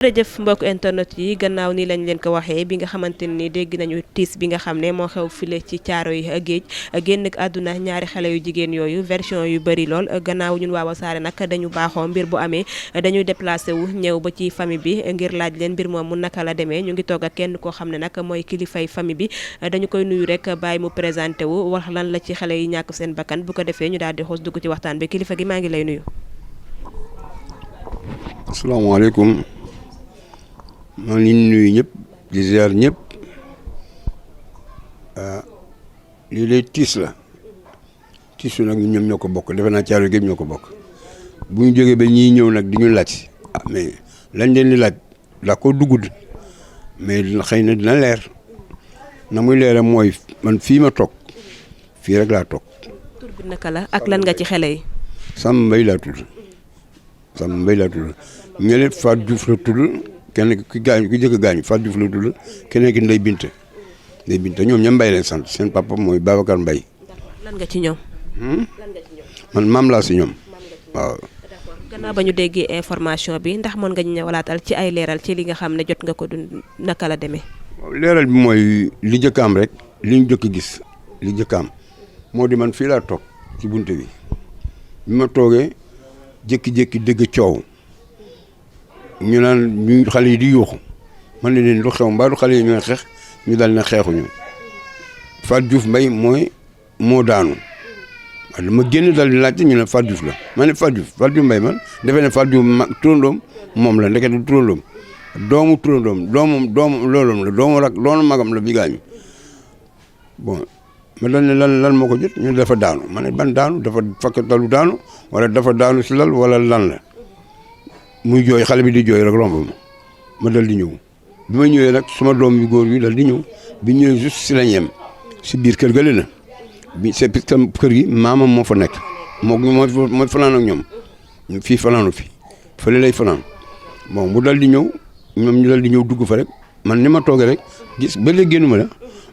jërëjëf mbokk internet yi gannaaw ni lañ leen ko waxee bi nga xamante ni dégg nañu tiis bi nga xam ne moo xew file ci Caaroy géej génn àdduna ñaari xale yu jigéen yooyu version yu bëri lool gannaaw ñun waa Wassare nag dañu baaxoo mbir bu amee dañuy déplacé wu ñëw ba ci famille bi ngir laaj leen mbir moom mu naka la demee ñu ngi toog ak kenn koo xam ne nag mooy kilifay famille bi dañu koy nuyu rek bàyyi mu présenté wu wax lan la ci xale yi ñàkk seen bakkan bu ko defee ñu daal di xoos dugg ci waxtaan bi kilifa gi maa ngi lay nuyu. asalaamaaleykum. maa ngi nuyu ñëpp di ziar ñëpp lii lay tiis la tiisu nag ñoom ñoo ko bokk defe naa Caaroy géej ñoo ko bokk bu ñu jógee ba ñii ñëw nag di ñu laaj mais lañ leen di laaj daa ko duggul mais xëy na dina leer na muy leeram mooy man fii ma toog fii rek laa toog. tur bi naka la ak lan nga ci xale yi. Samba Mbaye laa tudd Samba Mbaye laa tudd ñeneen Fatou Diouf la tudd. kenn ki gaañu ki jëkk gaañu Fatou Diouf la tudd keneen ki Ndeye Binta ñoom ñoom Mbaye leen sant seen papa mooy Babacar Mbaye. lan nga ci ñoom. man maam laa si ñoom waaw. gannaaw ba ñu déggee information bi ndax mën nga ñu ñëwalaatal ci ay leeral ci li nga xam ne jot nga ko du naka la demee. leeral bi mooy li jëkkaam rek li ñu jëkk gis li jëkkaam moo di man fii laa toog ci bunte bi ma toogee jékki-jékki dégg coow. ñu naan ñu xale yi di yuuxu man ne leen lu xew mbaa du xale yi ñooy xeex ñu dal na xeexuñu Fatou Diouf Mbaye moo daanu waaye dama génn dal di laajte ñu ne Fatou Diouf la ma ne Fatou Diouf Mbaye man defee ne Fatou Diouf turandoom moom la ndekete turandoom doomu loolom la doomu magam la bi gaañu bon ma dal ne lan moo ko jot ñu dafa daanu ma ne ban daanu dafa fakkatalu daanu wala dafa daanu si lal wala lan la muy jooy xale bi di jooy rek romb ma dal di ñëw bi ma ñëwee nag suma doom yu góor yi dal di ñëw bi ñëwee juste si la ñeem si biir kër ga na bi c'est parce que kër gi maamam moo fa nekk mooy fanaan ak ñoom fii fanaanu fi fële lay fanaan bon mu dal di ñëw ñoom ñu dal di ñëw dugg fa rek man ni ma toogee rek gis ba léegi génn ma la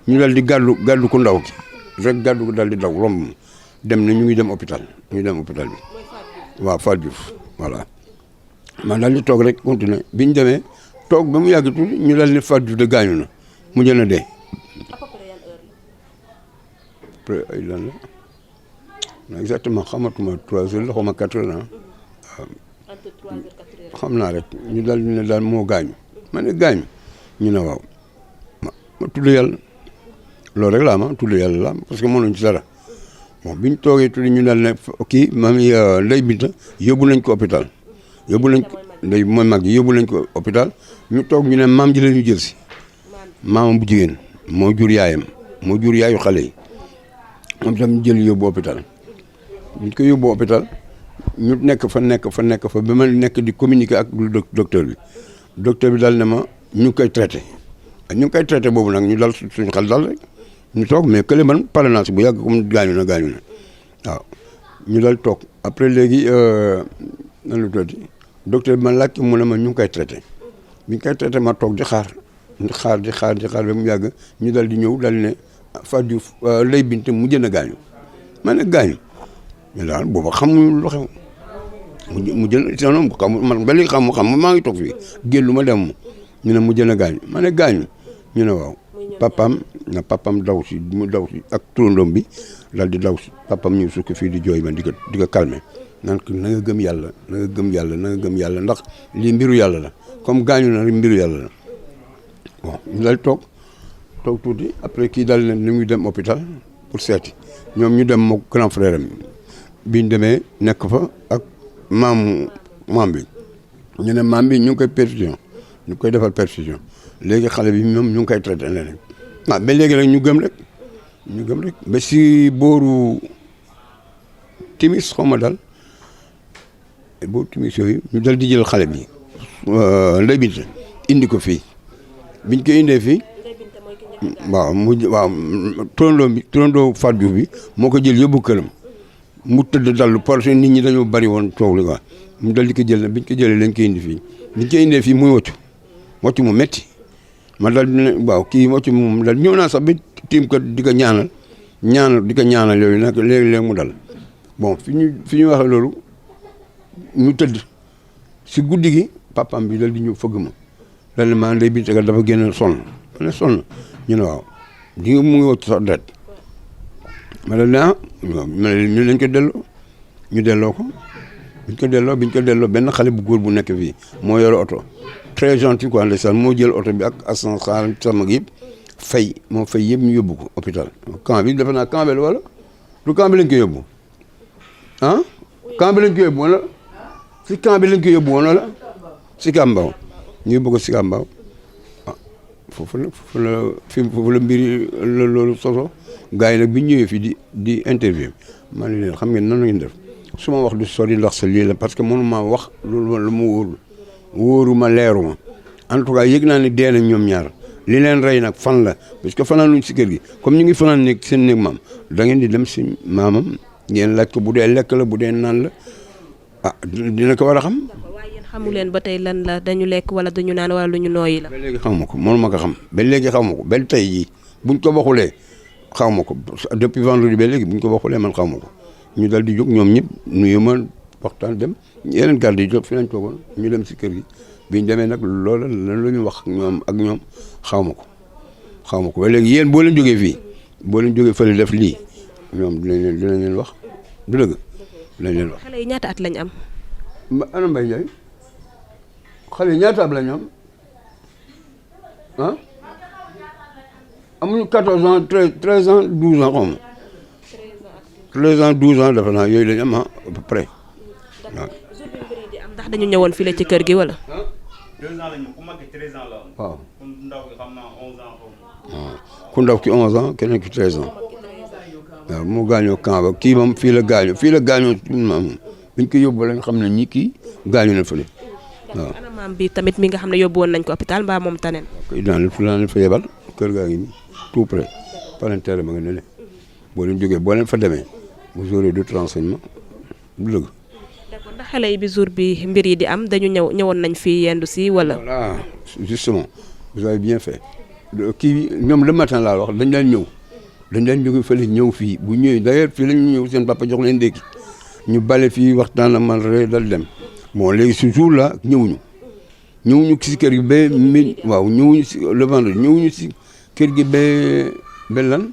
ñu dal di gàddu ku ndaw ki rek gàddu ko dal di daw romb dem na ñu ngi dem hôpital bi waaw Fatou Diouf voilà. man daal di toog rek continuer bi ñu demee toog ba mu yàgg tuuti ñu daal ne Fatou Diouf de gaañu na mu jën a dee. après ay lan la exactement xamatuma 3 heures la xaw ma 4 heures waaw xam naa rek ñu daal di ne daal moo gaañu ma ne gaañu ñu ne waaw ma tudd yàlla loolu rek laa ma tudd yàlla la parce que mënuñ ci dara bon bi ñu toogee tuuti ñu daal ne kii mami Ndeye Binta yóbbu nañ ko hôpital. yóbbu nañ ko ndey mooy mag ji yóbbu nañ ko hôpital ñu toog ñu ne maam ji la ñu jël si maamam bu jigéen moo jur yaayam moo jur yaayu xale yi moom tam ñu jël yóbbu hôpital ñu ko yóbbu hôpital ñu nekk fa ba ma nekk di communiquer ak docteur bi daal ne ma ñu ngi koy traité boobu nag ñu dal suñu xel dal rek ñu toog mais kële man pare naa si bu yàgg comme gaañu na waaw ñu dal toog après léegi nan la tuddati docteur bi ma laaj mu ne ma ñu ngi koy traité bi ñu koy traité ma toog di xaar ba mu yàgg ñu dal di ñëw dal ne Fatou Diouf Ndeye Binta mu jën a gaañu ma ne gaañu mais daal booba xamuñu lu xew mu jën sinon man ba léegi xam maa ngi toog fii génn ma dem ñu ne mu jën a gaañu ma ne gaañu ñu ne waaw papaam daw si ak turandoom bi dal di daw si papaam ñëw sukk fii di jooy man di ko calmer naan ko na nga gëm yàlla ndax lii mbiru yàlla la comme gaañu na rek mbiru yàlla la bon ñu dal toog tuuti après kii dal ne ni muy dem hôpital pour seeti ñoom ñu dem mook grand frère am biñ demee nekk fa ak maam bi ñu ne maam bi ñu ngi koy perfusion ñu koy defal perfusion léegi xale bi ñoom ñu ngi koy traité leneen ba léegi rek ñu gëm rek ba si booru timis xaw ma dal booru timis yooyu ñu dal di jël xale bi Ndeye Binta indi ko fii biñ ko indee fii waaw turandoo Fatou Diouf bi moo ko jël yóbbu këram mu tëdd dallu parce que nit ñi dañoo bari woon coow li quoi mu dal di ko jël biñ ko jëlee lañ ko indi fii biñ ko indee fii muy woccu mu metti ma dal di ne waaw kii woccu moom dal ñëw naa sax bi tiim ko di ko ñaanal yooyu nag léegi-léegi mu dal bon fi ñu waxee loolu ñu tëdd si guddi gi papaam bi dal di ñëw fëgg ma dal ne maa ndey bi tegal dafa génn sonn ma ne sonn ñu ne waaw di nga mu ngi wacc sax deret ma dal ne ma ne ñu lañ ko delloo ñu delloo ko biñ ko delloo benn xale bu góor bu nekk fii moo yore oto très gentil quoi ndeysaan moo jël oto bi ak assistance xaar sama gi yëpp fay yëpp ñu yóbbu ko hôpital camp bi defe naa camp bi la wala du camp bi lañ ko yóbbu ah camp bi lañ ko yóbbu wala si camp bi lañ ko yóbbu woon wala si Kambaaw ñu yóbbu ko si Kambaaw ah foofu la mbiri loolu soso gars yi nag bi ñu ñëwee fii di interview maa ngi leen xam ngeen nan la ngeen def su ma wax du sori ndax sa lii la parce que mënuma wax loolu lu ma wóoruma leeruma en tout cas yëg naa ne dee nañ ñoom ñaar li leen rey nag fan la parce que fanaanuñ si kër gi comme ñu ngi fanaan nekk seen néeg maam da ngeen di dem si maamam ngeen laaj ko bu dee lekk la bu dee naan la ah dina ko war a xam. waaye yéen xamu leen ba tey lan la dañu lekk wala dañu naan wala lu ñu nooyi la. ba léegi xaw ma ko mënuma ko xam ba léegi xaw ma ko ba tey jii buñ ko waxulee xaw ma ko depuis vendredi ba léegi buñ ko waxulee man xaw ma ko ñu dal di jóg ñoom ñëpp nuyu ma waxtaan dem yeneen garde yi jóg fi lañ toogoon ñu dem si kër gi biñ demee nag loola lan la ñu wax ñoom ak ñoom xaw ma ko ba léegi yéen boo leen jógee fii boo leen jógee fële def lii ñoom dinañ leen wax du dëgg dinañ leen wax. xale yi ñaata at lañ am. ana Mbaye Ndiaye xale yi ñaata at lañ am ah amuñu 14 ans 13 ans 12 ans xaw ma 13 ans 12 ans dafa naa yooyu lañ am à peu près waaw. ndax dañu ñëwoon fii la ci kër gi wala. 2 ans la ñu ku mag 13 ans la am. waaw ku ndaw ki xam naa 11 ans xaw ma. waaw ku ndaw ki 11 ans keneen ki 13 ans waaw moo gaañoo camp ba kii moom fii la gaañoo maam biñ ko yóbbu lañ xam ne ñii kii gaañu na fële waaw. ana maam bi tamit mi nga xam ne yóbbu woon nañ ko hôpital mbaa moom taneen. kay daan fa yebal kër gaa ngi nii tout près palanteer ma nga ne le boo leen jógee boo leen fa demee vous aurez d'autres renseignements bu dëgg. d'accord ndax xale yi bi jour bi mbir yi di am dañu ñëwoon nañ fii yendu si wala. voilà justement vous avez bien fait kii ñoom le matin laa wax dañ daan jóge fële ñëw fii bu ñëwee d'ailleurs fii la ñu ñëw seen papa jox leen ndékki ñu bale fii waxtaan ak man rek dal dem bon léegi ce jour là ñëwuñu si kër gi ba waaw ñëwuñu si le vendredi ñëwuñu si kër gi ba lan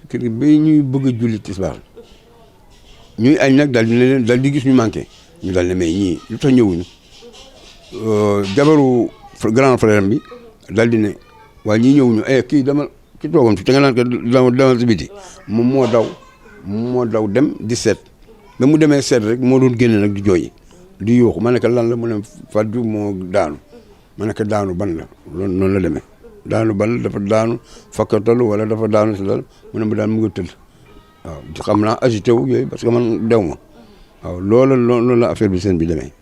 kër gi ba ñuy bëgg a julli tisbaar ñuy añ nag dal di gis ñu manqué ñu dal ne mais ñii lu tax ñëwuñu jabaru grand frère bi dal di ne waaye ñii ñëwuñu kii dama ki toogoon fi te nga naan ko demal si biti moom moo daw dem di seet ba mu demee seet rek moo doon génne nag di jooy di yuuxu ma ne ko lan la mu ne Fatou moo daanu ma ne ko daanu ban la loolu noonu la demee daanu ban la dafa daanu fakkatalu wala dafa daanu si dal mu ne ma daan mu nga tëdd waaw xam naa agité wu yooyu parce que man dew ma waaw loolu la affaire bi seen bi demee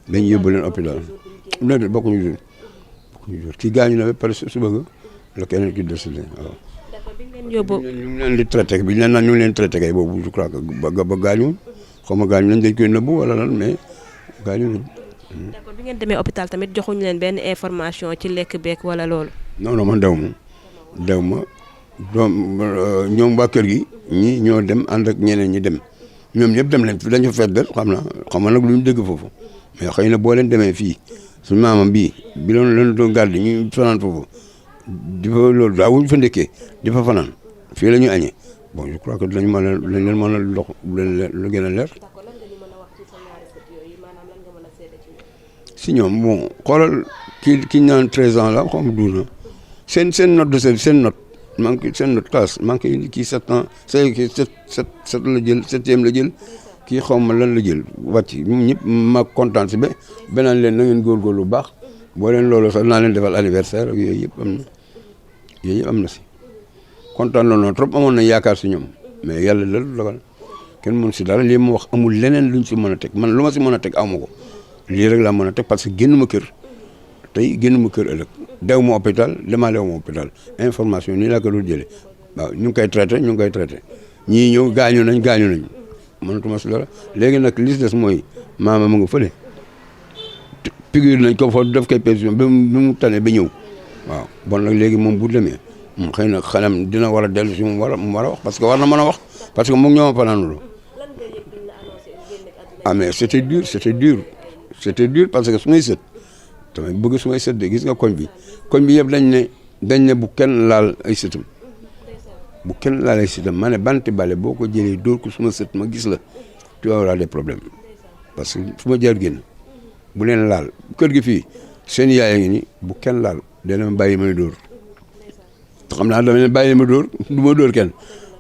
dañ yóbbu leen hôpital déedéet bokkuñu jour kii gaañu na ba pare su bëgg la keneen ki décédé waaw. d'accord bi ngeen yóbbu. ñu ngi leen di traité bi ñu leen naan ñu ngi leen traité kay boobu je crois que ba gaañu xaw ma gaañu nañ dañ koy nëbbu wala lan mais gaañu nañ. d'accord bi ngeen demee hôpital tamit joxuñu leen benn information ci lekk beek wala loolu. non man dew ma ñoom waa kër gi ñi ñoo dem ànd ak ñeneen ñi dem ñoom ñëpp dem leen fi dañu fa fedd xam na nag lu ñu dégg foofu mais xëy na boo leen demee fii suñu maamam bi leen doon garde ñu fanaan foofu di fa loolu daawuñu fa ndekkee di fa fanaan fii la ñuy añee bon je crois que dinañ leen mën a dox lu gën a leer. si ñoom bon xoolal ki ñaan 13 ans la xaw ma 12 ans seen note de service seen note seen note classe manqué kii 7 ans kii 7 la jël 7e la jël kii xaw ma lan la jël wàcc ñun ñëpp ma kontaan si ba beneen leen na ngeen góorgóorlu lu baax boo leen loolu sax naa leen defal anniversaire ak yooyu yëpp am na si kontaan loolu noonu trop amoon na yaakaar si ñoom mais yàlla la dogal kenn mën si dara lii ma wax amul leneen luñ si mën a teg man lu ma si mën a teg aw ma ko lii rek laa mën a teg parce que génn ma kër tey génn ma kër ëllëg dew ma hôpital demaale wu ma hôpital information nii laa ko doon jëlee waaw ñu ngi koy traité ñii ñëw gaañu nañ mënatuma si dara léegi nag li si des mooy maama mu nga fële figure nañ ko foofu def koy pétition ba mu tane ba ñëw waaw bon nag léegi moom bu demee xëy na xelam dina war a dellu si mu war a wax parce que war na mën a wax parce que moom ñoo ma fanaanuloo ah mais c'était dur c'était dur parce que su may sët damay bëgg su may sët de gis nga koñ bi yëpp dañ ne bu kenn laal ay sëtam bu kenn laal ay sëtam ma ne banti bale boo ko jëlee dóor ko suma sët ma gis la tu vas avoir des problèmes parce que su ma jaar génn bu leen laal kër gi fii seen yaay ngi ni bu kenn laal dana ma bàyyi may dóor te xam naa dama leen bàyyi ma dóor du ma dóor kenn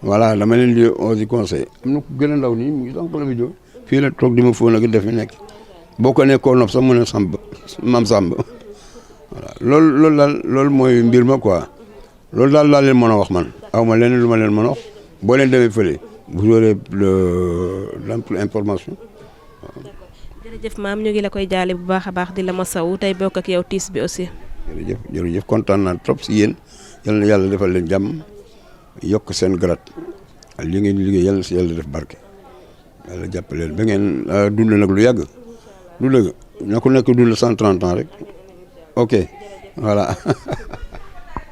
voilà dama leen di aussi conseil am na ku gën a ndaw nii mu ngi donc la vidéo fii la toog di ma fóon ak def mi nekk boo ko nekkoon nopp sax mu ne Samb maam Samb voilà loolu mooy mbir ma quoi loolu daal laa leen mën a wax man aw ma leneen lu ma leen mën a wax boo leen demee fële vous aurez l'ample information. jërëjëf maam ñu ngi la koy jaale bu baax a baax di la masawu tey bokk ak yow tiis bi aussi. jërëjëf kontaan naa trop si yéen yal na yàlla defal leen jàmm yokk seen garat li ngeen liggéey yal na si yàlla def barke yàlla jàppale leen ba ngeen dund nag lu yàgg du dëgg na ku nekk dund 130 ans rek ok voilà.